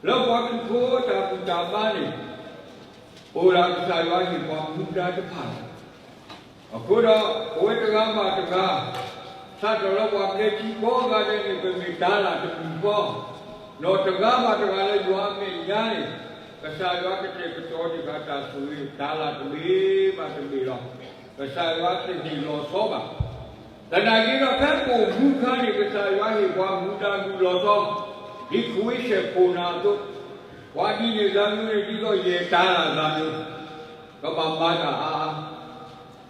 လၢပှၤခရံာ်ဖိတၢ်ဘူၣ်တၢ်ဘါန့ၣ်, အိၣ်ဒၣ်ကစၢ်ယွၤဟ့ၣ်ပှၤမူဒါတဖၣ်လီၤ. အဃိဒီး ပဝဲတဂၤဘၣ်တဂၤ, စးထီၣ်လၢပှၤဘျဲၣ်ထံကိးဂၤဒဲးန့ၣ် ပမ့ၢ်တၤလၣ်တမံၤဃီ, ဒီးတဂၤဘၣ်တဂၤလၢယွၤအမဲာ်ညါန့ၣ်, ကစၢ်ယွၤကတဲာ်ကတီၤတ့ၢ်ဃာ်တၢ်ဆိၣ်ဂ့ၤ တၤလၣ်တဘ့ၣ်ဘၣ်တဘ့ၣ်လီၤ. ကစၢ်ယွၤတဟ့ၣ်လီၤဆီဘၣ်. သနာ်က့ဒီး ဖဲပအိၣ်မူအခါန့ၣ် ကစၢ်ယွၤဟ့ၣ်ပှၤမူဒါမူလီၤဆီ, ဒ်ခဝ့ၡဲၣ်ခိၣ်နၢ်အသိး, ပှၤဒ်န့ၣ်သးမံၤန့ၣ် ဒ်သိးယဲၢ်တၤလၣ်သးမံၤ, ကဘၣ်မၤတၢ်အါအါ,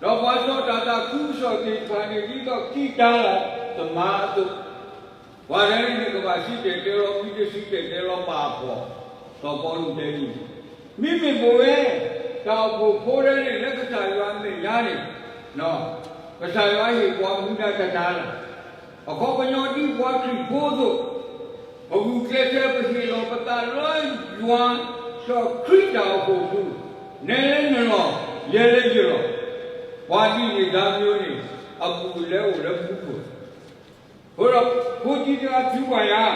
ဒီးပှၤစီၤတၢ်သးခုကစီၣ်သ့ၣ်တဖၣ်န့ၣ် ဒ်သိးကံတၤလၣ်သမါအသိး, ပှၤဒ်န့ၣ်န့ၣ် ကဘၣ်စံၣ်တဲၤတဲလီၤ မ့ၢ်တစံၣ်တဲၤတဲလီၤဘၣ်အဖီၣ်, စီၤပီလူးတဲဒ်န့ၣ်, မ့မ့ၢ်ပဝဲ တၢ်အိၣ်ဖှိၣ်ဖိဒ်န့ၣ် လၢကစၢ်ယွၤအမဲာ်ညါန့ၣ်, ကစၢ်ယွၤဟ့ၣ်ပှၤမူဒါတတၤလၣ်, အခီပညီဒ်ပှၤခရံာ်ဖိအသိး, ပဂုာ်ကျဲးစၢးပဟ့ၣ်လီၤပသးလၢယွၤ, ဒီးခရံာ်တၢ်အိၣ်ဖှိၣ်အပူၤ, နလဲၤနလီၢ်, ယဲလၢယလီၢ်, ပှၤဒ်န့ၣ်သးမံၤန့ၣ်, အဘူးအလဲအိၣ်လၢမူခိၣ် အဃိဒီး ဖိဆံးတဂၤစံးပှၤယၤ,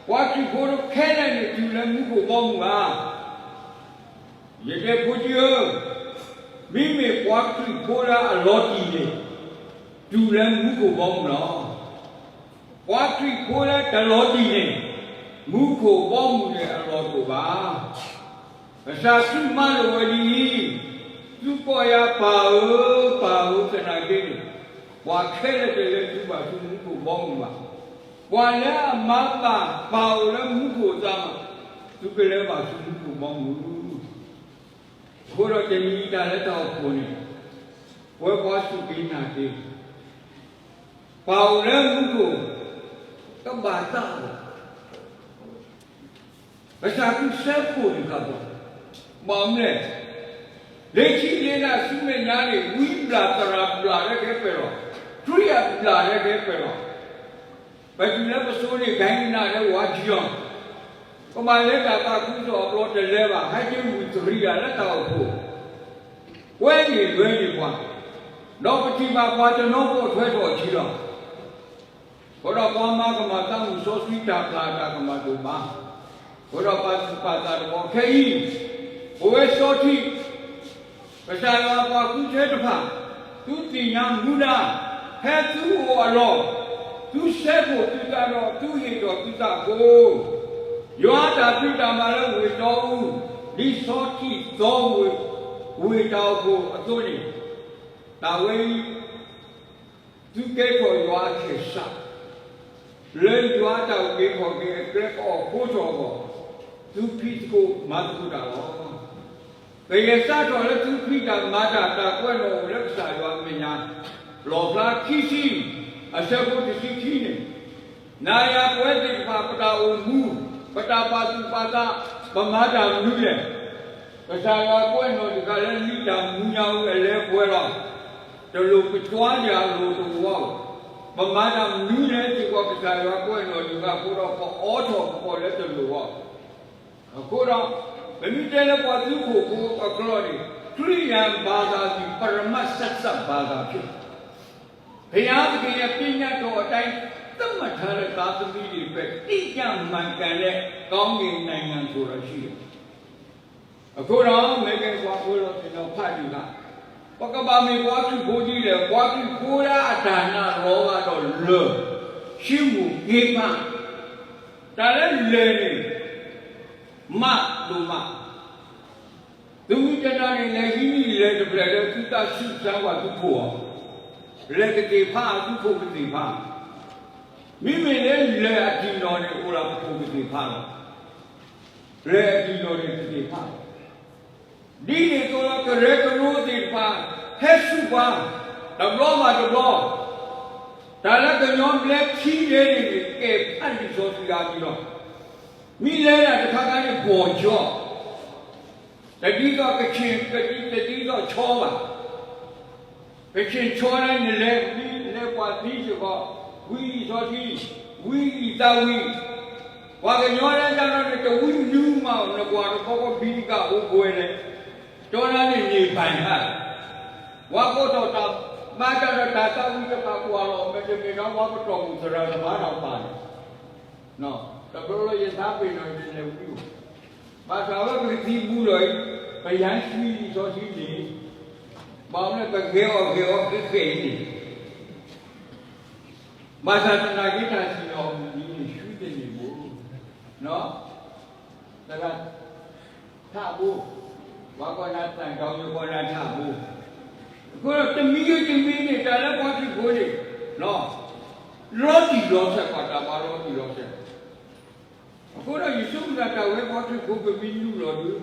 ပှၤခရံာ်ဖိတဖၣ်ခဲလၢာ်န့ၣ် တုၤလၢမူခိၣ်ဘီမုၢ်ဧါ. ယတဲဖိဆံးဧၢ, မ့မ့ၢ်ပှၤခရံာ်ဖိလၢအလီၤတံၢ်န့ၣ်, တုၤလၢမူခိၣ်ဘီမုၢ်လီၤ. ပှၤခရံာ်ဖိလၢတလီၤတံၢ်န့ၣ်, မူခိၣ်ဘီမုၢ်န့ၣ်အလီၢ်တအိၣ်ဘၣ်. ကစၢ်ခရံာ်မၤလိာ်ဝဲဒ်အံၤ, သုကိးယၤပၢ်ဧၢ, ပၢ်ဧၢ, သနာ်က့န့ၣ်, ပှၤခဲလၢာ်တလဲၤတုၤဘၣ်ဆူမူခိၣ်ဘီမုၢ်ဘၣ်. ပှၤလၢအမၤဘၣ်ပၢ်အိၣ်လၢမူခိၣ်အသးမး, သုကလဲၤဘၣ်ဆူမူခိၣ်ဘီမုၢ်. အဃိဒီးတနံၤအံၤတၢ်လၢတၢ်အိၣ်ဖှိၣ်န့ၣ်, ပဝဲပှၤစူၢ်က့ၤနာ်က့ၤ, ပၢ်အိၣ်လၢမူခိၣ်, တဘၣ်သးလီၤ. ကစၢ်ခရံာ်စဲးဖှိၣ်န့ၣ်တၢ်ဘၣ်, ဘၣ်မနုၤလဲၣ်, လၢခံလၢနၤဆူမဲာ်ညါန့ၣ် ဝံဘျၣ်သရၣ်ဘျၣ်လၢကဟဲပၢၢ်လီၤ, ခရံာ်အဘျၣ်လၢကဟဲပၢၢ်လီၤ. ပတုၤလၢပစိၤန့ၣ် ကဟဲကနၣ်လၢဝၤထံလီၤ. ပမၤလၢတၢ်သးခုကစီၣ်အဘျီတလဲၤဘၣ်, ဟဲက့ၤဝံၤတရံးဂၤလၢတၢ်အိၣ်ဖှိၣ်, ကွဲန့ၢ်လွဲန့ၢ်ပှၤ, ဒီးပထံၣ်ဘၣ်ပှၤတနီၤပိာ်ထွဲထီၣ်အခံလီၤ. အဃိဒီးပှၤမၤကမၣ်သးမုၢ်စီဆှံတၢ်ဖျါတၢ်ကမၣ်တအိၣ်ဘၣ်. အဃိဒီးပာ်သူၣ်ပာ်သးတဘျီခဲအံၤ, ပဝဲစီထံ, ကစၢ်ယွၤပှၤဃုထၢတဖၣ်, သုသ့ၣ်ညါမူဒါ, ဖဲသုအိၣ်အလီၢ်, သုစဲးဖှိၣ်သုသးဒီးသုဟ့ၣ်ထီၣ်သုသးအဃိ, ယွၤအတၢ်ဖံးတၢ်မၤလၢဝ့ၢ်တီအူ, ဒ်စီထံသီဝ့ၢ်, ဝ့ၢ်တၢ်အိၣ်ဖှိၣ်အသိးန့ၣ်, တၢ်ဝဲအံၤ သုကဲထီၣ်ယွၤအကစၢ်, လၢယွၤအတၢ်အုၣ်က့ၤခီၣ်က့ၤအကျဲကအီၣ်ဃိထီၣ်အဂီၢ်, သုဖံးသကိးမၤသကိးတၢ်လီၤ. ကယဲၢ်စးထီၣ်လၢသုဖံးတၢ်မၤတၢ် တၢ်ကွဲးနီၣ်အိၣ်လၢကစၢ်ယွၤအမဲာ်ညါ, လီၣ်ဖျါခံဆံ, အဆၢဖိတဆံခံန့ၣ်, နၤယၤပဝဲသ့ၣ်တဖၣ် ပတၢ်အိၣ်မူ, ပတၢ်ပာ်သူၣ်ပာ်သး, ပမၤတၢ်မနုၤလဲၣ်. ကစၢ်ယွၤကွဲးနီၣ်တခါလၢလံာ်တၢ်မူညါအူအလဲၤပှဲၤလီၤ. တလိၣ်ပကွၢ်ဒၣ်လိၣ်တဝီ, ပမၤတၢ်မနုၤလဲၣ်စ့ၢ်ကီး ကစၢ်ယွၤကွဲးနီၣ်တခါအဃိဒီး ပအိးထီၣ်ပကိးလၢတလိၣ်အီၤ. အဃိဒီး, ပမ့ၢ်တဲလၢပှၤသုးခိၣ်ဖိအကျိာ်န့ၣ်, ခရစ်ယာန်ဘာသာသည် ပရမတ်ဆက်ဆက်ဘာသာဖြစ်တယ်. ဘုရားသခင်ရဲ့ပညတ်တော်အတိုင်း သတ်မှတ်ထားတဲ့သားသမီးတွေအတွက် တိကျမှန်ကန်တဲ့ကောင်းကင်နိုင်ငံဆိုတာရှိတယ်. အဃိဒီး မ့ၢ်ကဲပှၤကွဲးလီၤသ့ၣ်နီၣ်ဖးဒံးဘၣ်, ပကဘၣ်မ့ၢ်ပှၤခရံာ်ဖိဒ်လဲၣ်, ပှၤခရံာ်ဖိလၢအတၢ်နာ်လီၤဂာ်ဒီးလၢၢ်, ဆံးမူၤက့ဖး, တၢ်လၢလၢၢ်န့ၣ် မးဒိၣ်မး, သုမ့ၢ်တနာ်န့ၣ် လဲၤဟံးန့ၢ်လၢၢ်တဖျၢၣ်လၢသုသးဆူၣ်စၢ်ဝဲသုခိၣ်အီၤ, လဲၤကသ့ၣ်ဖးသုခိၣ်ကသ့ၣ်ဖး, မ့မ့ၢ်လၢလၢၢ်အတံၢ်နီၣ်န့ၣ် အိၣ်လၢပခိၣ်ကသ့ၣ်ဖးလီၤ. လၢၢ်အတံၢ်နီၣ်န့ၣ်ကသ့ၣ်ဖးလီၤ. ဒ်န့ၣ်အသိးလီၤ ကရၢကရိသ့ၣ်တဖၣ် ဟဲဆူၣ်ပှၤ, တဘျီဘၣ်တဘျီ, တၢ်လၢကညီဘျၢထံဒဲးန့ၣ်န့ၣ် ကဲဖးလံာ်စီဆှံအါဒံးလီၤ. မ့ၢ်လဲၤဒၣ်တခါခါန့ၣ် ဘီၣ်ကၠီ, တဒ်သိးကဆ့ၣ်, တဒ်သိးဆီဘၣ်. ကဆ့ၣ်ဆီလၢနလဲၤ, မ့ၢ်လဲၤပှၤသံစ့ၢ်ကီး, ဝံအံၤစီထံ, ဝံအံၤသးဝံ, ပှၤကညီလၢတၢ်နီၢ်န့ၣ် တဝံနုမး နကွၢ်တခီခီဘံတကးအိၣ်ပှဲၤလဲၣ်, ကၠီနါန့ၣ်န့ၢ်ပၢၢ်ဟါ, ပှၤကိးထီၣ်တၢ်မၤတၢ်ဒီးတၢ်သးဝံတဖၣ်ကွၢ်လီၤ မ့တမ့ၢ်ဒီးပှၤပတီၢ်မုၢ်သရၣ်တဘၣ်ဒီးပၢ်န့ၣ် တဘျီလၢယသးပ့ၤနီၣ်ယတလဲၤဝံၤဘၣ်, ဘၣ်ဆၣ်ဝဲပကသံဘူးဒီးအံၤ, ပယၤဆှံလံာ်စီဆှံန့ၣ်, ဘၣ်မနုၤ ပဂဲၤအီၤဂဲၤအီၤဃဲးဃဲးအံၤန့ၣ်, ဘၣ်ဆၣ်သနာ်က့တၢ်စံၣ်ညီၣ်အမုၢ်နံၤန့ၣ် ဆှံတန့ၢ်ဘၣ်, သရၣ်ထးဘိ, ပှၤကိးနၤသၣ်ကီ ယကိးနၤထးဘိ, အဃိဒီးတမံၤဂ့ၤတမံၤန့ၣ် တၢ်လၢပှၤခရံာ်ဖိန့ၣ် လီၤတံၢ်လီၤဆဲး ပှၤတၢ်ဘါလီၤတံၢ်လီၤဆဲး, အဃိဒီးယဆိကမိၣ်တၢ်ဝဲပှၤခရံာ်ဖိပမ့ၢ်နုာ်လီၤဒုး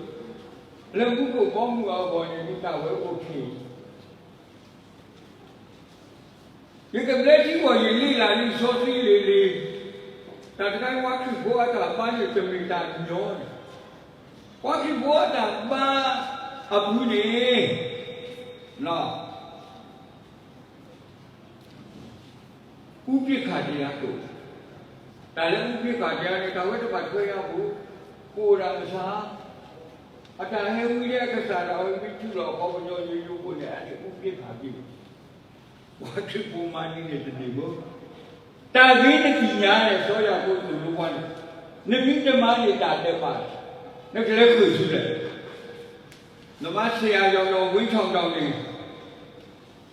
လၢမူခိၣ်ဘီမုၢ်အဂီၢ်န့ၣ် မ့ၢ်တၢ်ဝဲအိၣ်ခ့ ယကဘျၢထံကီၢ် ယလ့လၢ်လံာ်စီဆှံလံၤလံၤ, တၢ်တခါပှၤခရံာ်ဖိအတၢ်ဘါန့ၣ် တမ့ၢ်တၢ်ညီန့ၣ်, ပှၤခရံာ်ဖိအတၢ်ဘါအပူၤန့ၣ် အူပျ့ခးတယါကိး, တၢ်လၢအူပျ့ခးတယါန့ၣ် တၢ်ဝဲတဘၣ်ထွဲယါဘၣ်, ပအိၣ်ဒၣ်ကစၢ်, အတၢ်ဟဲဝံလၢအကစၢ်ဒၣ်ဝဲ မ့ၢ်ထုးလီၤအခီပညီယိယိဖိန့ၣ် အန့ၣ်အူပျ့ခးက့ၤ, ပှၤခရံာ်ဖိမၤဒ်န့ၣ်တန့ၢ်ဘၣ်, တၢ်ဂ့ၤနသ့ၣ်ညါန့ၣ် စီၤယၤကိာ်သိၣ်လိပှၤန့ၣ်, နမ့ၢ်တမၤန့ၣ်တၢ်ဒဲးဘး, နကလဲၤဃုာ်ဆူလဲၣ် နမၤဆံးအယီၤဒီးဝ့ထီၣ်ဒီးန့ၣ်,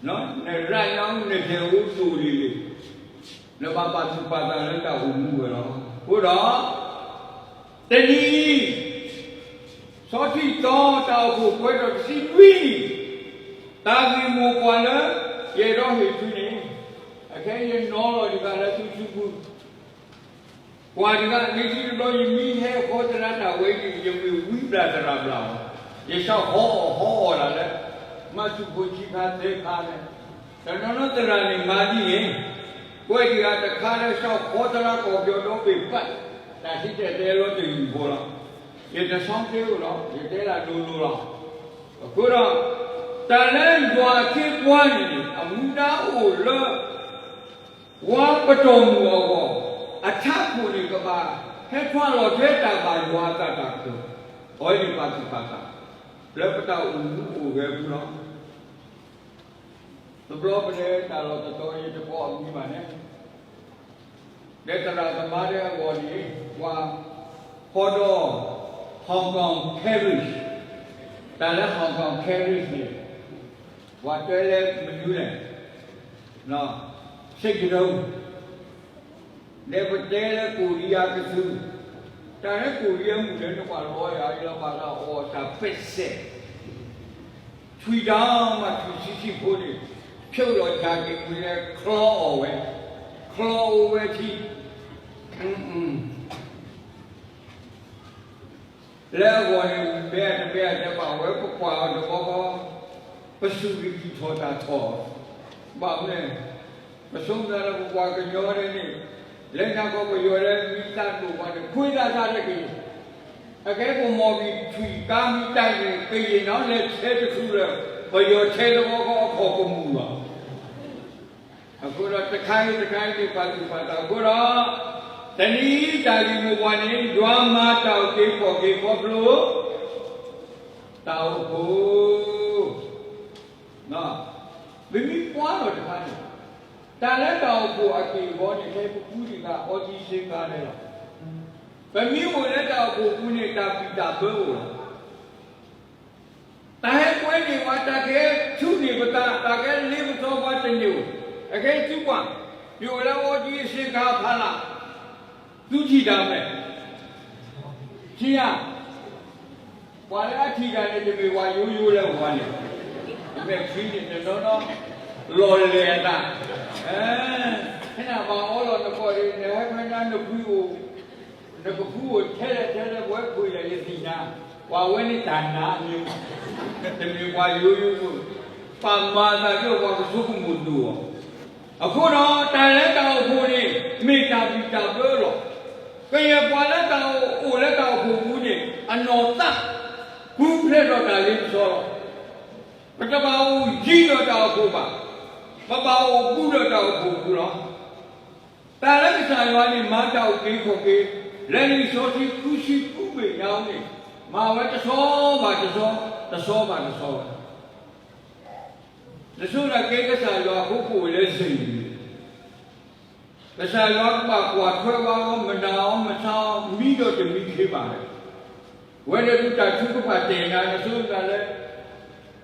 နရၢ်ညါနဒဲးအိၣ်ဒိၣ်လံလံ, နဘၣ်ပာ်သူၣ်ပာ်သးလၢတၢ်အိၣ်မူဝဲလီၤ. အဃိဒီး တနံၤအံၤ ဆီထံၣ်သီတၢ်အိၣ်ဖှိၣ်ပှဲၤထီၣ်တဆံလွံၢ်နံၣ်, တၢ်ဂ့ၢ်မိၢ်ပှၢ်လၢယအဲၣ်ဒိးဟ့ၣ်သုန့ၣ်, အခဲအံၤယနီၤလီၤတဂၤလၢသုစုပူၤ ပှၤတဂၤန့ၣ် ထံတဘျီယမ့ၢ်ဟဲဃီသရၣ်တၢ်ဝဲအံၤန့ၣ် ယမ့ၢ်ဝံဘျၣ်သရၣ်ဘျၣ်လီၤ. ယဆၢဟီအီၣ်ဟီအီၣ်ဒၣ်လၢ မၤသူၣ်ဖိဆံးခါသၢခါန့ၣ်, တနီၤနီၤသရၣ်န့ၣ်မၤဒ်န့ၣ်, ကွဲးတဂၤတခါလၢ ဆၢဃီသရၣ်ကီၢ်ပယီၤဒီဘ့ၣ်ပၢ်, တၢ်စံၣ်တဲၤတဲလီၤတယုၢ်ဖိလီၤ. ယတဆီတ့ၢ်အိၣ်လီၤ, ယတဲဒၣ်လိၤလိၤလီၤ. အဃိဒီး တၢ်လၢယွၤအခ့အပှၤန့ၣ်န့ၣ် အမူဒါအိၣ်လၢ ပှၤပတီၢ်မုၢ်အဂီၢ်, အထးခိၣ်န့ၣ်ကဘၣ် ဟဲထွဲလီၤထွဲတၢ်ဘၣ်ယွၤအတၢ်တၢ်ကတိၤ, အဝဲန့ၣ်ပာ်သူၣ်ပာ်သး, လၢပတၢ်အိၣ်မူအိၣ်ဂဲၤပူၤလီၤ. တဘျီပလဲၤတၢ်လီၢ်တတီၤ ယတကိးအမံၤဘၣ်န့ၣ်, ဒီးသရၣ်သမါဒဲးအဂီၢ်န့ၣ် ပှၤ ဟီဒီး Hong Kong carriage, တၢ်လၢ Hong Kong carriage န့ၣ် ပှၤတဲလၢမနုၤလဲၣ် စ့ၢ်ကီး ဒီးပတဲလၢကိရံယါကသူ, တၢ်လၢကိရံယါမုၣ်လၢနကွၢ်လီၤယၤ ယလီၤဘၣ်လၢအီၣ်တၢ်ပဲစဲး, ထွံၣ်တၢ်မၤထွံၣ်ဆံးဆံးဖိန့ၣ်, ဖျိးလီၤယၤက့ၤဝံၤလၢချီအီၣ်ဝဲ, ချီအိၣ်ဝဲထံ, လၢအဂီၢ်န့ၣ် ဝံၤဘဲတဘဲအတဲဘၣ်ဝဲ ပကွၢ်အီၤတဘျီဃီ, ပစူၢ်က့ၤထီၣ်တၢ်ထီၣ်, ဘၣ်မနုၤလဲၣ်, ပဆိကမိၣ်လၢပပှၤကညီဒဲးန့ၣ်, လၢညါခီပယီၤလၢမ့ၢ်သးဒိၣ်ပှၤန့ၣ် ခွ့သးသးတက့ၢ်, အကဲပမီၢ်ကံၣ်ထွံၣ်ကါမ့ၢ်တၢ်န့ၣ် ကယံာ်နီၤလဲၤထဲတချုးလၢ ပယီၤထဲတဘျီဃီအခီၣ်ကမူၣ်လီၤ. အဃိဒီးတခါအံၤတခါအံၤန့ၣ် ပာ်သူၣ်ပာ်သးအဃိဒီး, တနံၤအံၤတၢ်ဂ့ၢ်မိၢ်ပှၢ်န့ၣ် ယွၤမၤတၢ်အုၣ်က့ၤခီၣ်က့ၤခီဖျိ တၢ်အိၣ်ဖှိၣ်, ပမ့ၢ်ကွၢ်လီၤတခါန့ၣ်, တၢ်လၢတၢ်အိၣ်ဖှိၣ်အက့ၢ်အဂီၤန့ၣ် ခဲအံၤပကူဒံးဃာ်အီစတြ့လယါဒဲးလီၤ. ပမ့ၢ်အိၣ်လၢတၢ်အိၣ်ဖှိၣ်ပူၤန့ၣ် တၢ်ဘံၣ်တၢ်ဘၢအိၣ်လီၤ. တၢ်ဟဲကွဲန့ၢ်ပှၤ, တၢ်ကဟဲထုးန့ၢ်ပသး, တၢ်ကဟဲလ့ပစီပှၤတန့ၢ်ဧိၤ, အခဲအံၤသုကွၢ်, ယအိၣ်လၢအီစတြ့လယါဖးလၢ်, သုထံၣ်တၢ်မ့ၢ်, ထံၣ်ဧါ, ပှၤလၢအထံၣ်တၢ်န့ၣ် တမ့ၢ်ပှၤယိယိလၢပှၤန့ၣ်, မ့ၢ်ဖံန့ၣ်တနီၤနီၤ, လီၤလဲၤအသး, ဖဲနဘၣ်အီလီၤနကီၢ်န့ၣ် နဟဲဖဲနၤနဖုအိၣ် နကဖုအိၣ်ထဲလဲၣ်ထဲလဲၣ် ပဝဲဖုယၤယသ့ၣ်ညါ, ပှၤဝဲန့ၣ်တၢ်နါမ့ၢ်, တမ့ၢ်ပှၤယိယိဖိ, ပာ်မၤသးဒ်ပှၤကဆိကမိၣ်ဒိၣ်အီၤ, အဃိဒီးတၢ်လၢတၢ်အိၣ်ဖှိၣ်န့ၣ် မ့ၢ်တၢ်ဘံၣ်တၢ်ဘၢလီၤ. ကယဲၢ်ပှၤလၢတၢ်အိၣ်လၢတၢ်အိၣ်ဖှိၣ်ပူၤန့ၣ် အနီၢ်သး ပူၤဖျဲးဒီးတၢ်လ့ပစီလီၤ. ပတဘၣ်အိၣ်ယံၤဒီးတၢ်အိၣ်ဖှိၣ်ဘၣ်, ပဘၣ်အိၣ်ဘူးဒီးတၢ်အိၣ်ဖှိၣ်ပူၤလီၤ. တၢ်လၢကစၢ်ယွၤန့ၣ် မၤတၢ်အုၣ်က့ၤခီၣ်က့ၤ လၢလံာ်စီဆှံဃုဆံဃုဘ့ၣ်ညါအံၤန့ၣ်, မၤဝဲတဆီဘၣ်တဆီ, တဆီဘၣ်တဆီဘၣ်. နဆိကမိၣ်က့ၤကစၢ်ယွၤအဃိ ပအိၣ်လၢစ့ၣ်န့ၣ် ကစၢ်ယွၤကဘၣ်ကွၢ်ထွဲဘၣ်အီၤ မနၤအီၤ မဆါအီၤ မံဒီးတမံခ့ဘၣ်လၢၤ. ဝဲဒၣ်ဒုးတၢ်ထုကဖၣ်တဲာ်နၤ နဆိကမိၣ်လၢ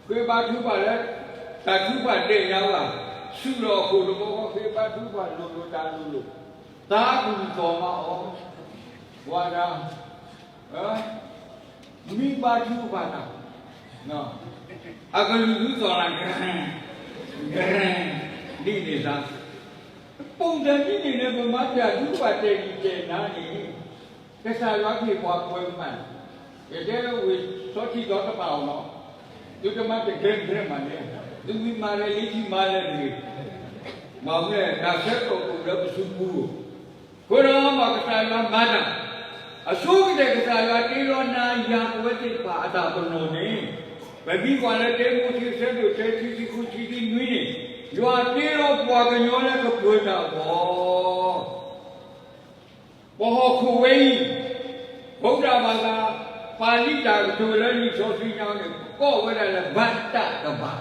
ဃ့ဘါထုကဖၣ်လၢ တၢ်ထုကဖၣ်တဲာ်နၤဘၣ်, ဆူၣ်လီၤအခိၣ်တဘီဃီ ဃ့ဘါထုကဖၣ်လိၤလိၤတၢ်လိၤလိၤ, သးကူၣ်သီၣ်မးအီၤ, ဝၤဒၣ် မ့ၢ်ဘါထုကဖၣ်တၢ်, အကလုၢ်ဒုးသီၣ်လၢ ကရၢၢ်, ကရၢၢ်, ဒ်န့ၣ်သး, ပူၤဒ်န့ၣ်န့ၣ် ပမၤတၢ်ထုကဖၣ်တဲာ်နံၤတဲာ်နၤန့ၣ် ကစၢ်ယွၤကဟ့ၣ်ပှၤပှဲၤကမၣ်, ယတဲလၢဝ့ၢ်စီထံဒီတပာ်အီၤလီၤ, သုတမၤတကဲကဲမးန့ၣ်, သုမ့ၢ်မၤလၢလၢခံမၤလၢတဂ့ၤ, မ့ၢ်မ့ၢ်တၢ်ဆၢကတီၢ်အိၣ်လၢပစုပူၤ, အဃိဒီးမ့ၢ်ကစၢ်ယွၤမၤတၢ်, အဆိကတၢၢ်ကစၢ်ယွၤတ့လီၤနၤယၤပဝဲသ့ၣ်တဖၣ်အတၢ်ပနီၣ်န့ၣ်, ပမ့ၢ်ကွၢ်လၢတၢမိၤၡ့ဆၢဒိၣ်တၢ ခံဆံဃု ခံဆံနွံန့ၣ်, ယွၤတ့လီၤပှၤကညီလၢကပၢၤတၢ်အဂီၢ် ပဟီၣ်ခိၣ်ဝဲအံၤ, ဗုဒ္ဓဘာသာ, ပာ်လံတၢ်ကတိၤလၢလံာ်စီဆှံညါန့ၣ် ကိးဝဲဒၣ်လၢဘၣ်တၢ်ကဘၣ်,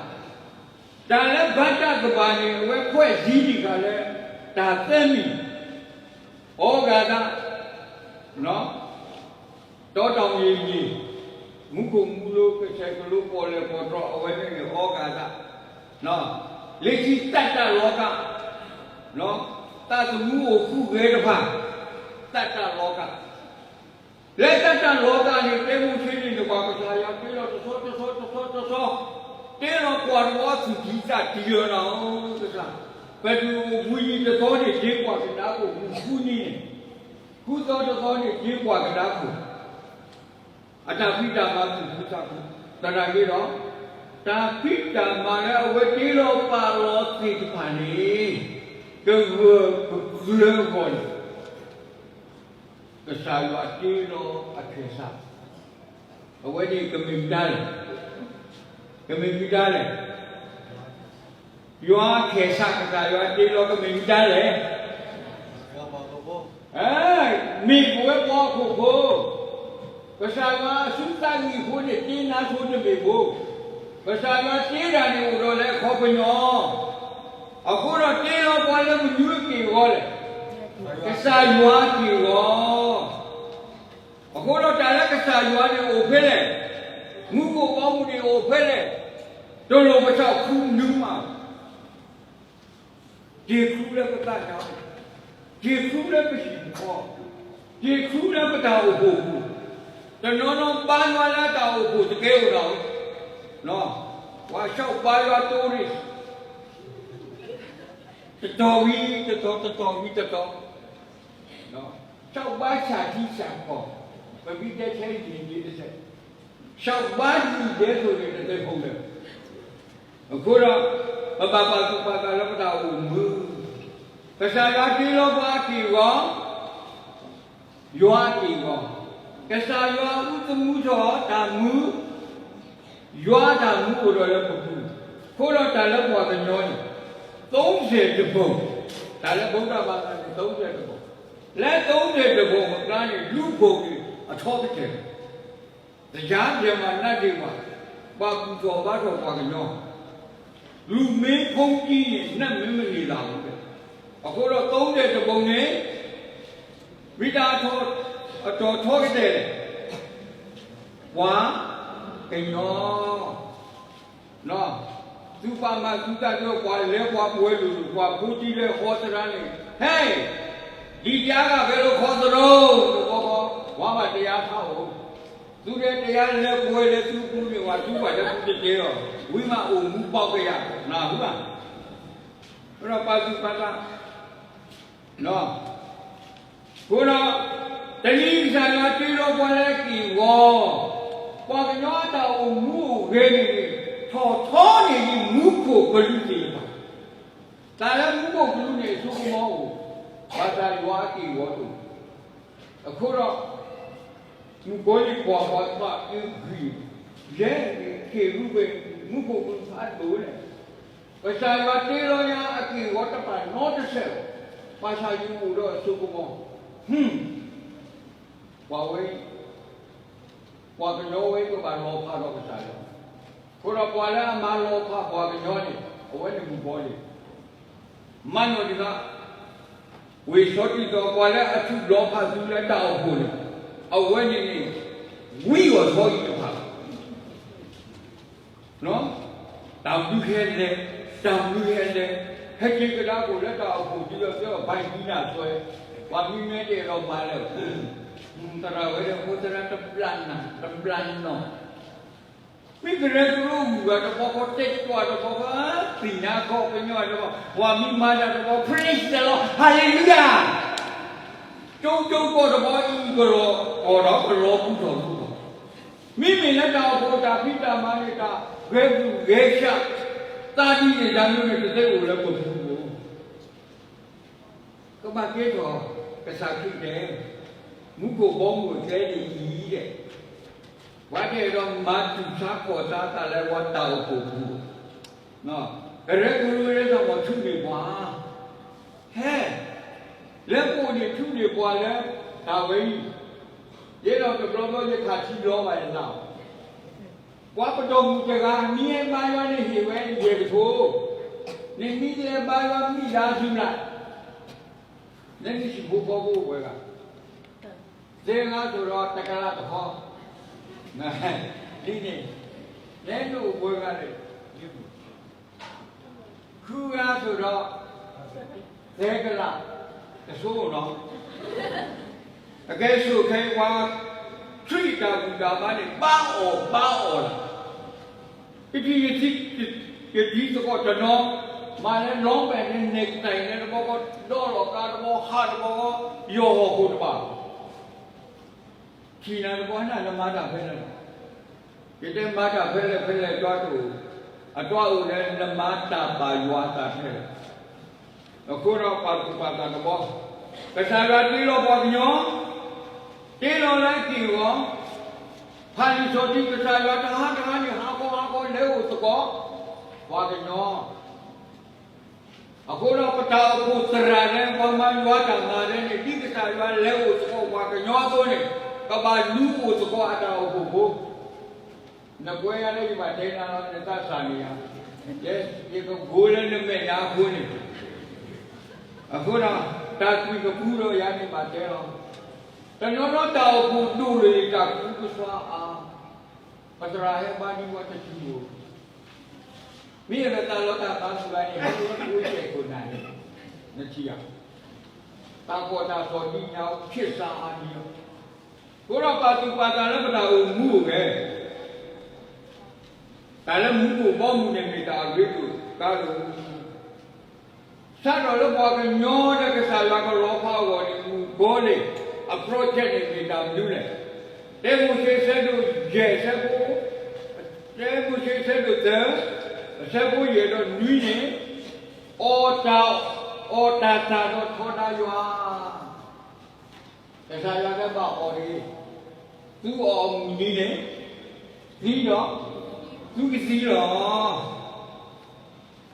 တၢ်လၢဘၣ်တၢ်ကဘၣ်န့ၣ် အဝဲကွဲးစံးဒံးဃာ်လၢ တၢ်သၢမံၤ, အီဂၤသး တီတီမံၤမံၤ, မူခိၣ်မူလိ ကဆဲးကလိ ပီၣ်လဲၣ်ပီၣ်တြီ အဝဲန့ၣ်န့ၣ် အီဂၤသး, လၢခံသတၢ်လီၤကၢ်, သးသမူအိၣ်ဃုဂဲၤတဖၣ်, သတၢ်လီၤကၢ်, လၢသတၢ်လီၤကၢ်န့ၣ် တၢမိၤၡ့န့ၣ် နကွၢ်ကစၢ်ယွၤတ့လီၤတဆီတဆီတဆီတဆီ, တ့လီၤကွၢ်တဝီသူၣ်ထံသးထံလီၤနၤဧၢကစၢ်, ပဒုးအိၣ်ဘှံးနံၤတသီန့ၣ် ဒ့ကွၢ်ကဒါခိၣ်မူဃုနံၤန့ၣ်, ဃုသီတသီန့ၣ် ဒ့ကွၢ်ကဒါခိၣ် အတၢ်ဖံးတၢ်မၤသူၣ်ခုသးခု, သနာ်က့ဒီး, တၢ်ဖံးတၢ်မၤလၢအဝဲတ့လီၤပာ်လီၤသ့ၣ်တဖၣ်န့ၣ်, ကဂၢၢ်ကကျၢၤအဂီၢ်န့ၣ်, ကစၢ်ယွၤတ့လီၤအကဲၣ်စး, အဝဲန့ၣ်ကမ့ၢ်မတၤလဲၣ်, ကမ့ၢ်မတၤလဲၣ် ယွၤကဲၣ်စး ကစၢ်ယွၤတ့လီၤကမ့ၢ်မတၤလဲၣ်, မ့ၢ်ပဝဲပှၤဟီၣ်ခိၣ်ဖိ, ကစၢ်ယွၤအစုသးဂံၢ်အဃိန့ၣ် တ့နါဆိတမ့ၢ်ဘၣ်, ကစၢ်ယွၤတ့တၢ်န့ၣ်အိၣ်ဒီးလၢအခီပညီ, အဃိဒီးတ့လီၤပှၤလၢမနုၤအက့ၢ်အဂီၤလဲၣ်, ကစၢ်ယွၤက့ၢ်အဂီၤ အဃိဒီးတၢ်လၢကစၢ်ယွၤန့ၣ်အိၣ်ဖဲလဲၣ်, မူခိၣ်ဘီမုၢ်န့ၣ်အိၣ်ဖဲလဲၣ်, တလိၣ်ပသးခုမနုၤမး, တ့ၢ်ခုလၢပသးတၢ်အိၣ်, တ့ၢ်ခုလၢပဟံၣ်ပဃီ, တ့ၢ်ခုလၢပတၢ်အိၣ်ဖှိၣ်ပူၤ, တနီၤနီၤဘါယွၤလၢတၢ်အိၣ်ဖှိၣ်တကဲအိၣ်ဒီး, ပှၤဆှီဘါယွၤတိရ့ၣ် တတီၤဝံၤတတီၤ တတီၤဝံၤတတီၤ, ဆှီဘါဆၣ်ထံဆၣ်ကီၢ်, ပမ့ၢ်တဲထဲယံၤဒ်တစဲး, ဆှီဘါဒ်ဒဲသိးန့ၣ်တသ့ဖိလၢာ်, အဃိဒီး, ပဘၣ်ပာ်သူၣ်ပာ်သးလၢပတၢ်အိၣ်မူ, ကစၢ်ယွၤတ့လီၤပှၤအက့ၢ်အဂီၤ ယွၤအက့ၢ်အဂီၤ, ကစၢ်ယွၤအူသမူထီၣ်တၢ်မူ, ယွၤအတၢ်မူအိၣ်ဒီးလၢပပူၤ, အဃိဒီးတၢ်လၢပှၤကညီန့ၣ်, သုံးဆယ့်တစ်ပုံ, တၢ်လၢ ဗုဒ္ဓဘာသာ န့ၣ် သုံးဆယ့်တစ်ပုံ, လၢ သုံးဆယ့်တစ်ပုံ အကျါန့ၣ် လူ့ပုံ န့ၣ် အထီကတၢၢ် သယါပြမနတ်တွေပါ, ပှၤကူၣ်ထီၣ်ဘါထီၣ်ပှၤကညီ, လူမင်းဖုံးကြီး န့ၣ် နတ်မင်းမနေသာဘူး, အဃိဒီး သုံးဆယ့်တစ်ပုံ န့ၣ်, မ့ၢ်တၢ်အထီ, အတီၤထီကတၢၢ်လဲၣ်, ပှၤကညီ, သုပာ်မၤသုတၢ်ကၢ ပှၤလဲၤပှၤပှဲၤလိာ်လိာ် ပှၤဖိတံၢ်လၢဃီသရၣ်န့ၣ်, ဟဲ, ဒ်တၢ်ဂၤဖဲလၢဃီသရၣ်, တဘီဃီ, ပှၤဘၣ်တယါထီၣ်အိၣ်, သုတဲတယါလဲၤပှဲၤလၢသုပူၤန့ၣ် ပှၤသုဘၣ်တပူၤတတဲလီၤ, ဝံၤမးအိၣ်မူပီၢ်ကယၤ, နၢ်ဟူဧါ, ဒီးပာ်သူၣ်ပာ်သး အဃိဒီး, တနံၤကစၢ်ယွၤတ့လီၤပှၤလၢအက့ၢ်အဂီၤ, ပှၤကညီအတၢ်အိၣ်မူအိၣ်ဂဲၤန့ၣ်န့ၣ်, ထီၣ်ထီန့ၢ်ဒံးမူခိၣ်ကလူးသ့ၣ်တဖၣ်, တၢ်လၢမူခိၣ်ကလူးန့ၣ် အစိကမီၤအိၣ်, ဘၣ်ဆၣ်ယွၤအက့ၢ်အဂီၤတအိၣ်, အဃိဒီး မုၣ်ကီၤလံၢ်ကွၢ်ပှၤသးအုးဂံၢ်, ယဲၢ်န့ၣ် က့ၤရူပ့ၤ, မူခိၣ်ကလူးဖးဒိၣ်န့ၣ်, ကစၢ်ယွၤတ့လီၤညါအက့ၢ်အဂီၤတဖၣ်နီတဆဲးဘၣ်, ဘၣ်ဆၣ်ယအိၣ်ဒီးအစိကမီၤ, ဟူ, ပှၤဝဲအံၤ, ပှၤကညီဝဲအံၤကဘၣ်လီၤဖးဒီးကစၢ်ယွၤ, အဃိဒီးပှၤလၢအမၤလီၤဖးပှၤကညီန့ၣ် အဝဲန့ၣ်မုၣ်ကီၤလံၢ်, မၤနီၣ်ဒံးဘၣ် ဝ့ၢ်စီၤတံၤသီး ပှၤလၢအထူးလီၤဖးသုလၢတၢ်အိၣ်ဖှိၣ်န့ၣ်, အဝဲန့ၣ်န့ၣ် ဝံအီၤထီအံၤတဖၣ်လီၤ. တၢ်မနုၤဟဲလဲၣ်, တၢ်မနုၤဟဲလဲၣ်, ဟဲက့ၤကဒါက့ၤလၢတၢ်အိၣ်ဖှိၣ် ဒ်သိးကဘၣ်ဒံးနၤအသိး, ပှၤမံမ့ၢ်တအဲၣ်ဒိးမၤလၢၤ, သရၣ်ဝဲဒၣ် ဖိသရၣ်တဘျးနၤ တဘျးနီၢ် မ့ၢ်ကရၢကရိဂုၤဂၤတဘျီဃီ တဲာ်ကွၢ်တဘျီဃီ, သ့ၣ်ညါခီပညီတဘျီ, ပှၤမံမၤတၢ်တဘျီ praise the Lord, hallelujah, ကၠိကၠိကီၢ်တဘျီ အံၤကလီၤကီၢ်ဒီး ကလီၤပူၤထီၣ်ပူၤထီၣ်, မ့မ့ၢ်လၢတၢ်အိၣ်ဖှိၣ်တၢ်ဖံးတၢ်မၤန့ၣ် တၢ်ဂဲၤဆူၣ်ဂဲၤဆး, တၢ်ဒ်န့ၣ်တၢ်မနုၤန့ၣ် တသ့အိၣ်လၢပပူၤဘၣ်. ကဘၣ်ကဲထီၣ်ကစၢ်ခရံာ်တဲ, မူခိၣ်ဘီမုၢ်တဲဒ်အံၤဒီး, ပှၤတအဲၣ်ဒိးမၤတူၢ်ဆါခီၣ်ဆါတၢ်လၢပှၤတၢ်အိၣ်ဖှိၣ်ပူၤ, ကရၢကရိလၢတၢ်မၤဆူၣ်န့ၢ်ပှၤ, ဟဲ, လၢပအိၣ်န့ၣ်ဆူၣ်န့ၢ်ပှၤလၢတၢ်ဝဲအံၤ, ယဲဒီးတဘျီဘျီယခးထံလီၤဘၣ်ယသး ပှၤပဒိၣ်မုၣ်တဂၤ မ့ၢ်ဟဲဘါယွၤန့ၣ်ဟ့ၣ်ဝဲယဲၢ်ကထိ, နမ့ၢ်တဟဲဘါယွၤမံၣ်ဒၣ်အစုမး, နမ့ၢ်ဟံၣ်ဖိဃီဖိဝဲဂၤ, သၢဂၤသိးဒီးတကလးတခီ, ဒ်န့ၣ်, နအိၣ်ပှဲၤဂၤန့ၣ် ဃုဂၤသိးဒီး သၢကလး တဆိလီၤ. အကဲဆိၣ်ခဲအံၤ ပှၤခရံာ်တၢ်ဘူၣ်တၢ်ဘါန့ၣ် ဘါအီၣ်ဘါအီၣ်လီၤ. ယထံၣ်ယဒ်သကိးတနီၤ မၤလၢလီမဲာ်န့ၣ် နဲၣ်ကတၢၢ်န့ၣ်တဘျီဃီ ဒီလီၤကါတဘျီ ဟးတဘျီဃီ ယီၤဟီၣ်ခိၣ်တဘၣ် ထံၣ်နၤတဘျီနၤ နမၤတၢ်ဖဲလဲၣ်လီၤ. ယတဲမၤတၢ်ဖဲလဲၣ်ဖဲလဲၣ် အတွၢ်တအိၣ်, အတွၢ်အိၣ်လၢနမၤတၢ်ဘၣ်ယွၤအသးထဲလဲၣ်. အဃိဒီးပာ်သူၣ်ပာ်သးတဘျီ, ကစၢ်ယွၤတ့လီၤပှၤကညီ, တ့လီၤလၢအက့ၢ်အဂီၤ, ဖးလံာ်စီဆှံ ကစၢ်ယွၤတဟါတဟါန့ၣ် ဟးခီဟးခီလဲၤအိၣ်သကိး ပှၤကညီ အဃိဒီးပတၢ်အိၣ်ဖှိၣ်သရၣ်လၢ ပှၤမၤယွၤတၢ်မၤလၢန့ၣ် ဒ်ကစၢ်ယွၤလဲၤအိၣ်သကိးပှၤကညီအသိးန့ၣ်, ကဘၣ်လူၤအိၣ်သကိးအတၢ်အိၣ်ဖှိၣ်ဖိ, နကွဲယၤလၢယဘၣ်တဲနၤလီၤ နသးစၢ်န့ၣ်ဧါ, ယကကိးလၢနမဲာ်ညါအဃိန့ၣ်, အဃိဒီး တၢ်ကွံာ်ကပူၤဒီးယၤန့ၣ်ဘၣ်တဲလီၤ. တနီၤနီၤတၢ်အိၣ်ဖှိၣ်ဒိၣ်လၢတၢ်ကူကဆှါအါ, ပသရၣ်ဟဲဘါဒံးဝဲတတုၤဧိၤ မ့ၢ်အဒီးတၢ်လီၤတၢ်ဘါစူၤဂၤန့ၣ် ဟဲဝဲကိးစဲးခိၣ်နၢ်န့ၣ်, နထံၣ်ဧါ, တၢ်ကီတၢ်ခဲဒ်ညါ ဖျဲးစးအါဒံးလီၤ. အဃိဒီးပာ်သူၣ်ပာ်သးလၢပတၢ်အိၣ်မူအိၣ်ဂဲၤ, တၢ်လၢမူခိၣ်ဘီမုၢ်န့ၣ်မ့ၢ်တၢ်အရ့ဒိၣ်ကါဒိၣ် စးထီၣ်လၢပှၤကညီဒီးကစၢ်ယွၤကလီၤဖးအဂီၢ်န့ၣ် မုၣ်ကီၤလံၢ်အ project န့ၣ်မ့ၢ်တၢ်မနုၤလဲၣ်. တၢမိၤၡ့ဆၢဒိၣ်ယဲၢ်ဆၢဖိ, တၢမိၤၡ့ဆၢဒိၣ်သၢ, အဆၢဖိယဲၢ်ဒီးနွံန့ၣ်, အီၣ်တၢ်, အီၣ်တၢ်သၣ်ဒီးထီဒါယွၤ ကစၢ်ယွၤတဲဘၣ်အီၤတဂ့ၤ, သုအီၣ်အမုၢ်နံၤန့ၣ်, သံဒီး, သုကသံလီၤ.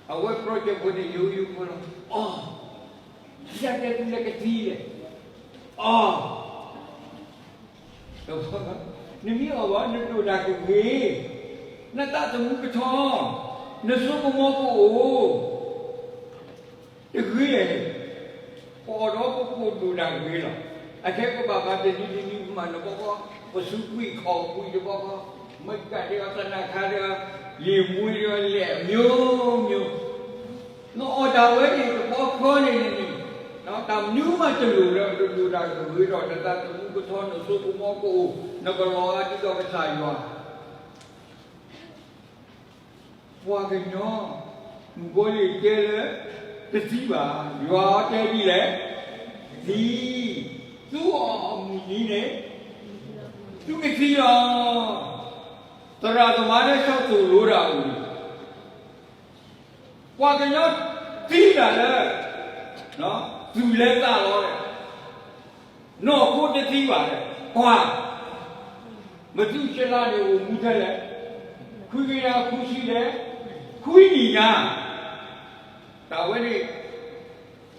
အဝဲ project ဖိန့ၣ် ယိယိဖိလီၤ. အီ, ကစၢ်တဲသုလၢကသံလဲၣ်. အီ, နမ့ၢ်အီၣ်ဘၣ် နဒိၣ်တၢ်ကဂ့ၤ, နသးသမူကထီ, နစိကမီၤကအိၣ် တဂ့ၤ, ပအီၣ်ဒီးပကဒိၣ်တၢ်ဂ့ၤလီၤ. အခဲကဘၣ်ဘၣ်တနံၤတနံၤမး နဘီကီ, ပစူးကွံာ်ခီၣ်ကွံာ်တဘီကီ, မ့ၢ်ကးဒဲးအီၤသနၢ်ခါဒဲး, ရေမွေးဒဲး လယ်မျိုးမျိုး, နအီၣ်တၢ်ဝဲန့ၣ်တဘီကီန့ၣ်န့ၣ်, တၢ်မနုၤမးတလိၣ်လၢနဒိၣ်တၢ်ဂ့ၤဒီး နသးသမူကထီ နစိကမီၤကအိၣ် နကလီၤဂာ်ဒ်သိးကစၢ်ယွၤ ပှၤကညီ, မုၣ်ကီၤလံၢ်တဲလၢ တသံဘၣ်, ယွၤအီၤတဲဒ်လဲၣ်, သံ, သုအီၣ်အမုၢ်နံၤန့ၣ်, သုကသံလီၤ. သရၣ်သမါလၢဆီၣ်သိၣ်လိတၢ်အိၣ်န့ၣ်, ပှၤကညီသံတၢ်လၢ သူၣ်လဲၤသးလီၤ, နီၢ်ခိတသံဘၣ်, ပှၤ မသူၣ်စလါန့ၣ်အိၣ်မူထဲလဲၣ်, ခွံကယၤခွံဆံလဲၣ်, ခွံနံၣ်ညါ, တၢ်ဝဲန့ၣ်,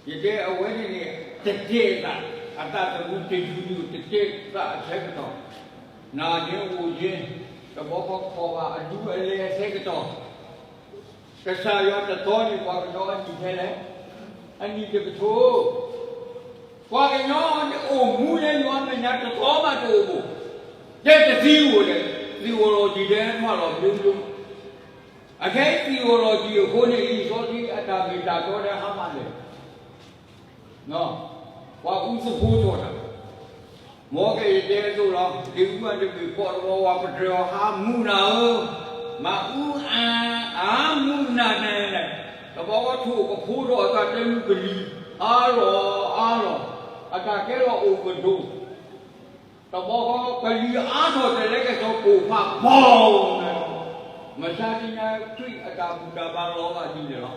ယတဲအဝဲန့ၣ်န့ၣ် တတဲသး, အသးသမူတယုၢ်ယုၢ် တတဲသးအဆၢကတီၢ်, နၤဒ့အိၣ်ယ့ၢ်, တဘီကီခီၣ်ဘၣ်အဒူအလဲအဆၢကတီၢ်, ကစၢ်ယွၤတသီန့ၣ် ပှၤကညီအနံၣ်ထဲလဲၣ်, အနံၣ်တကထိ ပှၤကညီအိၣ်မူလၢယွၤမဲာ်ညါတသီမးတအိၣ်ဘၣ်, တဲတသံအိၣ်လဲၣ်, theology တဲထွဲလီၤမး, အခဲအံၤ theology အဃိန့ၣ် လံာ်စီဆှံအတၢ်မ့ၢ်တၢ်တီဒီးဟါမၢ်လဲၣ်, ပှၤအူသဖိထီၣ်တၢ်, မ်ကယတဲအသိးလီၤ, လံာ်အူအတဘ့ၣ်ပိာ်တဘီဝဲ ပတြၢၤအီၤ ဟါမူနၤဧၢ, မၤအူအါ, ဟါမူနၤနဲလဲၣ်, တဘျီဃီထိၣ်ကဖိထီၣ်အသးတဲမုၢ်ကလံၤ, အါလီၤ, အါလီၤ, အတၢ်ကဲလီၤအိၣ်ကဒိၣ် တဘျီဃီကလံၤအါထီၣ်တလဲကဲထီၣ်ပိာ်ဖးဘီ, မဆါတနံၤညါခရံာ်အတၢ်ဘူၣ်တၢ်ဘါလီၤဘၣ်ဒ်လဲၣ်လီၤ,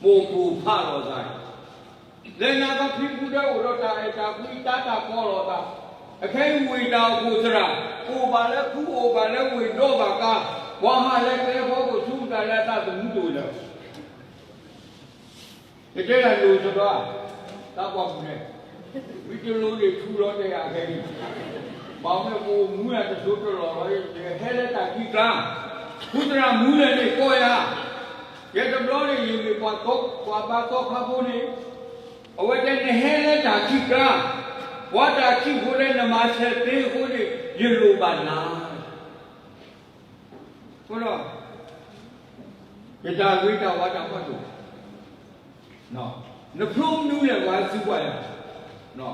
ပိာ်ပိာ်ဖးလီၤသး, လၢညါခီဖံဖုဒဲအိၣ်ဒီးတၢ်အဲၣ်တၢ်ကွံတၢ်တၢ်ကီလီၤသး, အခဲအံၤဝ့ၢ်တၢ်အိၣ်ဖှိၣ်သရၣ်, အိၣ်ဘၣ်လၢခူအိၣ်ဘၣ်လၢဝ့ၢ်ဒီဘၣ်ကါ, ပှၤဟးလၢကျဲဖီခိၣ်ဆူသးလၢအသးသမူတအိၣ်လၢၤ ယတဲဒၣ်လိၤစ့ၢ်ကီး, တၢ်ကွၢ်ပူၤန့ၣ်, မ့ၢ်တလိၤန့ၣ်ထူလီၤတဲာ်ယၤခဲအံၤ, ဘၣ်မနုၤပအိၣ်မူယၤတစိၢ်တလီၢ်လီၤ, ယဟဲလၢတၢ်ခံးကျါ, ဃုသရၣ်မူလဲၣ်န့ၣ်ကိးယၤ, ယဲတဘျီန့ၣ် ယမ့ၢ်ပှၤဘါသီခါဖိန့ၣ်, အဝဲတဲနဟဲလၢတၢ်ခံးကျါ, ပှၤတၢ်ခံးဖိလၢနမၤဆဲးသ့အဃိန့ၣ် ယလိၣ်ဘၣ်နၤ အဃိဒီး, ယတၢ်ဂ့ၤတၢ်ဝါတၢ်မၤတအိၣ်, နဖျိမနုၤလဲၣ် ပှၤဟဲသံကွၢ်ယၤ,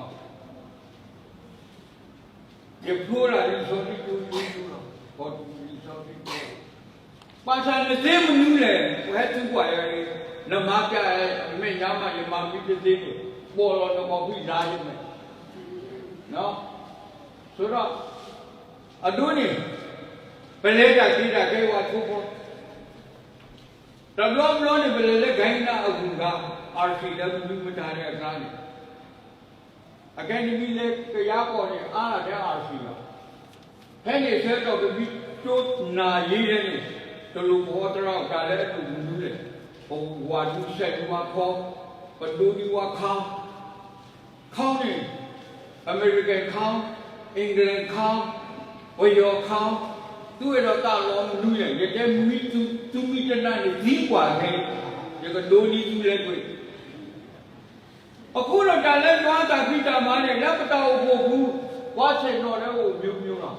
ယဖျိဒၣ်လံာ်စီဆှံကၠိကၠိလီၤ, ကီၢ်သူလံာ်စီဆှံကၠိ, ဘၣ်ဆၣ်နသ့မနုၤလဲၣ် ပှၤဟဲသံကွၢ်ယၤန့ၣ်, နမၤပျးမဲာ်ညါမး ယမၤမံတသ့န့ၣ်, ပိာ်လီၤနခီၣ်ဖံးနၤယမဲာ်, ဆိဒီး, အဒိန့ၣ်, ပလဲၤတၢ်က့ၤတၢ်ခဲအံၤဝဲဆိဖိ, တဘျီဘျီန့ၣ် ပလဲၤလၢ Guyana အဂုၤအဂၤ, အၣ်စံၣ်လၢမနုၤမတၤန့ၣ်အကျါန့ၣ်, အခဲအံၤနမ့ၢ်လဲၤကယၤကီၢ်န့ၣ် အါဒၣ်ထဲအၣ်စံၣ်လီၤ, ဖဲန့ၣ်ဆၢကတီၢ်ကဘံကၠိနၢ်ယ့လၢန့ၣ်, တလိၣ်ပဟီတရၣ်အတၢ်လၢအဒိၣ်မနုၤလဲၣ်, ပဝၤဒုးစဲးဒုးဝါခီ, ပဒိးဒံးဝါခီ ခီန့ၣ်, American ခီ, England ခီ, ပယီၤခီ, သုဝဲဒီးတၢ်လီၤမနုၤလဲၣ်, ယတဲမ့ၢ်သုမံၤတနၤန့ၣ်သံကွၢ်ခဲ, ယကဒိးန့ၢ်သုလဲၤကွံာ်, အဃိဒီးတၢ်လၢယွၤအတၢ်ဖံးတၢ်မၤန့ၣ် လၢပတၢ်အိၣ်ဖှိၣ်ပူၤ, ပှၤဆဲးနီၤလၢအိၣ်မျိုးမျိုးလီၤ,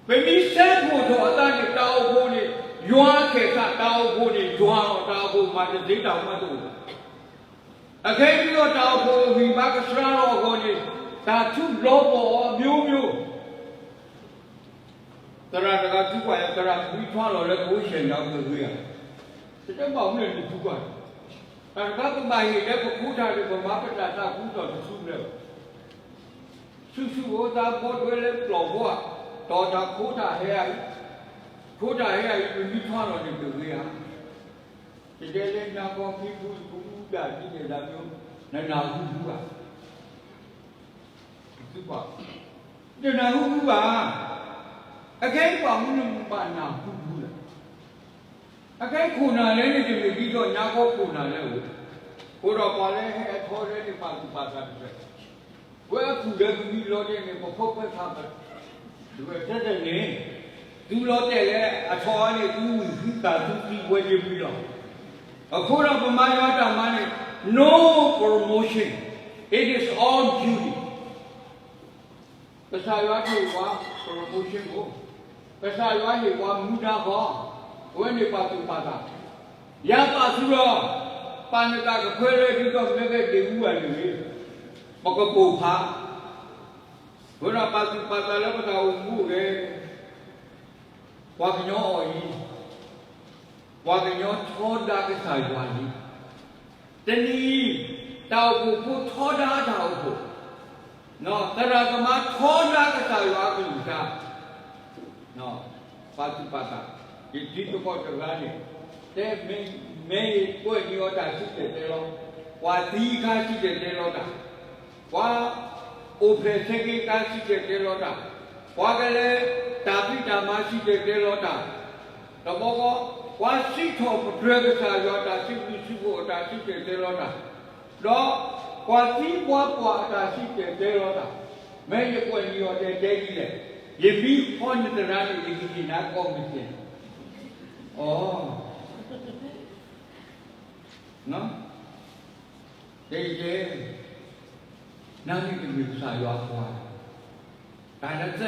ပမ့ၢ်ဆဲးဖှိၣ်ထီၣ်အသးန့ၣ် တၢ်အိၣ်ဖှိၣ်န့ၣ်, ယွၤခဲးခးတၢ်အိၣ်ဖှိၣ်န့ၣ် ယွၤလီၤ, တၢ်အိၣ်ဖှိၣ်မၤတသ့တၢ်မၤတအိၣ်ဘၣ်, အခဲအံၤဒီးတၢ်အိၣ်ဖှိၣ်ဂံၢ်ဘါကဆှါလီၤအဂီၢ်န့ၣ်, တၢ်ထူးလီၤပှီၢ်အီၤမျိုးမျိုး သရၣ်တဂၤသံကွၢ်ယၤ, သရၣ်မံထွါလီၤလၢကအိၣ်ဆဲးညါကဂ့ၤဧါ, တတဲဘၣ်မနုၤလဲၣ်နသံကွၢ်, တၢ်တခါပဘၣ်ဟ့ၣ်လၢပခိတၢ်ဒီး ပမၤပတၢ်သးကူတီၢ်တဆူလဲၣ်, ဆူၣ်ဆူၣ်ဖိသးဘီဒွဲလၢပျီၢ်ဖိဧါ, တီၢ်တၢ်ခိတၢ်ဟဲအံၤ, ခိတၢ်ဟဲအံၤ ပမံထွါလီၤန့ၣ်ကဂ့ၤဧါ, ယတဲလၢညါခီဖံဖု ပမူဒၣ်ဒ်န့ၣ်ဒၣ်မ့ၢ်, နနၢ်ဟူဘၣ် သံကွၢ်, တနၢ်ဟူဘၣ်, အခဲအံၤပှၤမနုၤမ့ၢ်ဘၣ်နၢ်ဟူဘၣ်လဲၣ်, အခဲအံၤခိၣ်နၢ်လဲၣ်န့ၣ် တမ့ၢ်ဒ်သိးညါခီခိၣ်နၢ်လဲၣ်အိၣ်, အဃိဒီးပှၤလၢဟဲအထီရဲန့ၣ် ပာ်သူၣ်ပာ်သးတဖျၢၣ်, ဝဲအပူၤလၢကမံလီၤတဲာ်န့ၣ် ပဖိခွဲးဖးဖျၢၣ်, တဖျၢၣ်ထဲတန့ၣ်, သုလီၤတဲာ်လၢအထီန့ၣ် သုဝံၢ်သုသးသုသံဝဲယမံလီၤ, အဃိဒီးပမၤယွၤတၢ်မၤန့ၣ် no promotion, it is all duty. ကစၢ်ယွၤတဟ့ၣ်ပှၤ promotion ဘၣ်, ကစၢ်ယွၤဟ့ၣ်ပှၤမူဒါဃီ, အဝဲန့ၣ်ပာ်သူၣ်ပာ်သး, ယၤပာ်သူၣ်လီၤ, ပာ်နသးကဖၢလၢဒ်သိးမ့ၢ်ကဒ့ၣ်အူဘၣ်န့ၣ်ဂ့ၤ, ပကပိာ်ဖး, အဃိဒီးပာ်သူၣ်ပာ်သးလၢပတၢ်အိၣ်မူအိၣ်ဂဲၤ ပှၤကညီအီၣ်အံၤ, ပှၤကညီထီဒါကစၢ်ယွၤလံ, တနံၤအံၤ, တၢ်အိၣ်ဖှိၣ်ဖိထီဒါတၢ်အိၣ်ဖှိၣ်, သရၣ်သမါထီဒါကစၢ်ယွၤအကလုၢ်ကထါ, ပာ်သူၣ်ပာ်သး, ယထံသကိးတဂၤန့ၣ်, တဲမ့ၢ်, မ့ၢ်ကွဲးန့ၢ်အီၤတၢ်စံၣ်တဲၤတဲလီၤ, ပှၤသံအခါစံၣ်တဲၤတဲလီၤတၢ်, ပှၤအိၣ်ဖျဲၣ်ဆၢက့ၤအခါစံၣ်တဲၤတဲလီၤတၢ်, ပှၤကလဲၤတၢ်ဖံးတၢ်မၤစံၣ်တဲၤတဲလီၤတၢ်, တဘျီဃီ, ပှၤစံးထီၣ်ပတြၢၤကစၢ်ယွၤတၢ်စံးဘျုးစံးဖှိၣ်အတၢ်စံၣ်တဲၤတဲလီၤတၢ်, ဒီးပှၤသံပှၤပှၢ်အတၢ်စံၣ်တဲၤတဲလီၤတၢ်, မ့ၢ်ယကွဲးန့ၢ်အီၤတဲတဲဒ်လဲၣ်, ယမံဃီနသရၣ်န့ၣ် ယကဟ့ၣ်နၤကိးမံၤသ့ၣ်, အ, တဲတဲ နမ့ၢ်ကမ့ၢ်ကစၢ်ယွၤအပှၤ, တၢ်လၢ